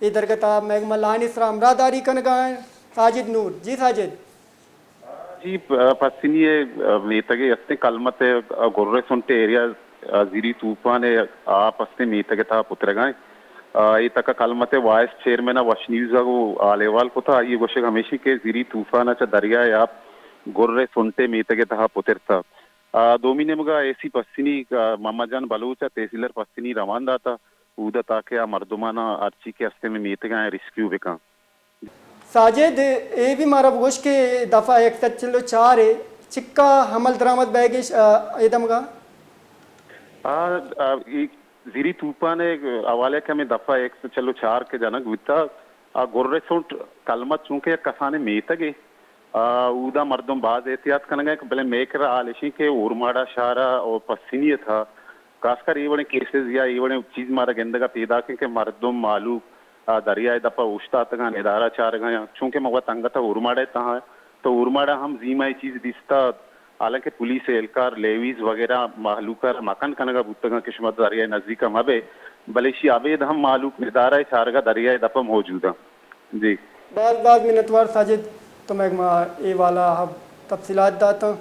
اے درگت ءَ مئے گوما لائن ءِ سرا ہمراہداری کنگ ءَ اِنت ساجد نور۔ جی ساجد۔ جی، پ-، پسنی ءِ، ءَ، میتگے استیں کلمت ءِ، ءَ، گر ءِ سنٹ ایریا، ءَ، زیری طوفان ءِ آپ استیں میتگ ءِ تہا پترگ ءَ اِنت۔ ءَ، اے تک ءَ کلمت ءِ وائس چیئرمین ءَ وش نیوز ءَ گوں حال احوال کتہ، آئی ءِ گوشگ ہمیش اِنت کہ زیری طوفان ءَ چہ دریا ءِ آپ گر ءِ سنٹ ءِ میتگ ءِ تہا پترتہ۔ ءَ، دومی نیمگ ءَ اے سی پسنی، ءَ، محمد جان بلوچ ءَ تحصیلدار پسنی روان داتہ، اود ءَ تاکہ آ مردماناں ہرچی کہ استیں میتگ ءَ ریسکیو بکن۔ ساجد، اے بھی مارا بگوش کہ دفعہ یک سد چل و چار ءِ چکا عمل درآمد بئیگ اِش، ءَ، اے دمگا؟ آ، آ، اے زیری طوفان ءِ حوالہ کہ ہمیں دفعہ یک سد چل و چار کہ جنگ بوتا، آ، گر ءِ سنٹ کلمت چونکہ یک کسانیں میتگے، آ، اودا مردم باز احتیاط کنگ ءَ، بلے مئے کرا حال اِش اِنت کہ اورماڑہ شہر ءَ اور پسنی ءِ تہا خاص کر اے وڑیں کیسز یا اے وڑیں چیز مارا گندگ ءَ پیداک اِنت کہ مردم مہلوک، آ، دریا ءِ دپ ءَ اوشتاتگ اَنت، ندارہ چارگ ءَ اَنت۔ چونکہ ما وت انگت ءَ اورماڑہ ءِ تہا ایں، تو اورماڑہ ہم زی ما اے چیز دیستہ، حالانکہ پولیس اہلکار، لیویز وغیرہ مہلوک ءَ را مکن کنگ ءَ بوتگ اَنت کہ شما دریا ءِ نزیک ءَ مہ بئے، بلے ایشی ءَ ابید ہم مہلوک ندارہ ءِ چارگ ءَ دریا ءِ دپ ءَ موجود اَنت۔ جی۔ باز باز منتوار ساجد، تو مئے گوما اے حوالہ ءَ تفصیلات داتاں۔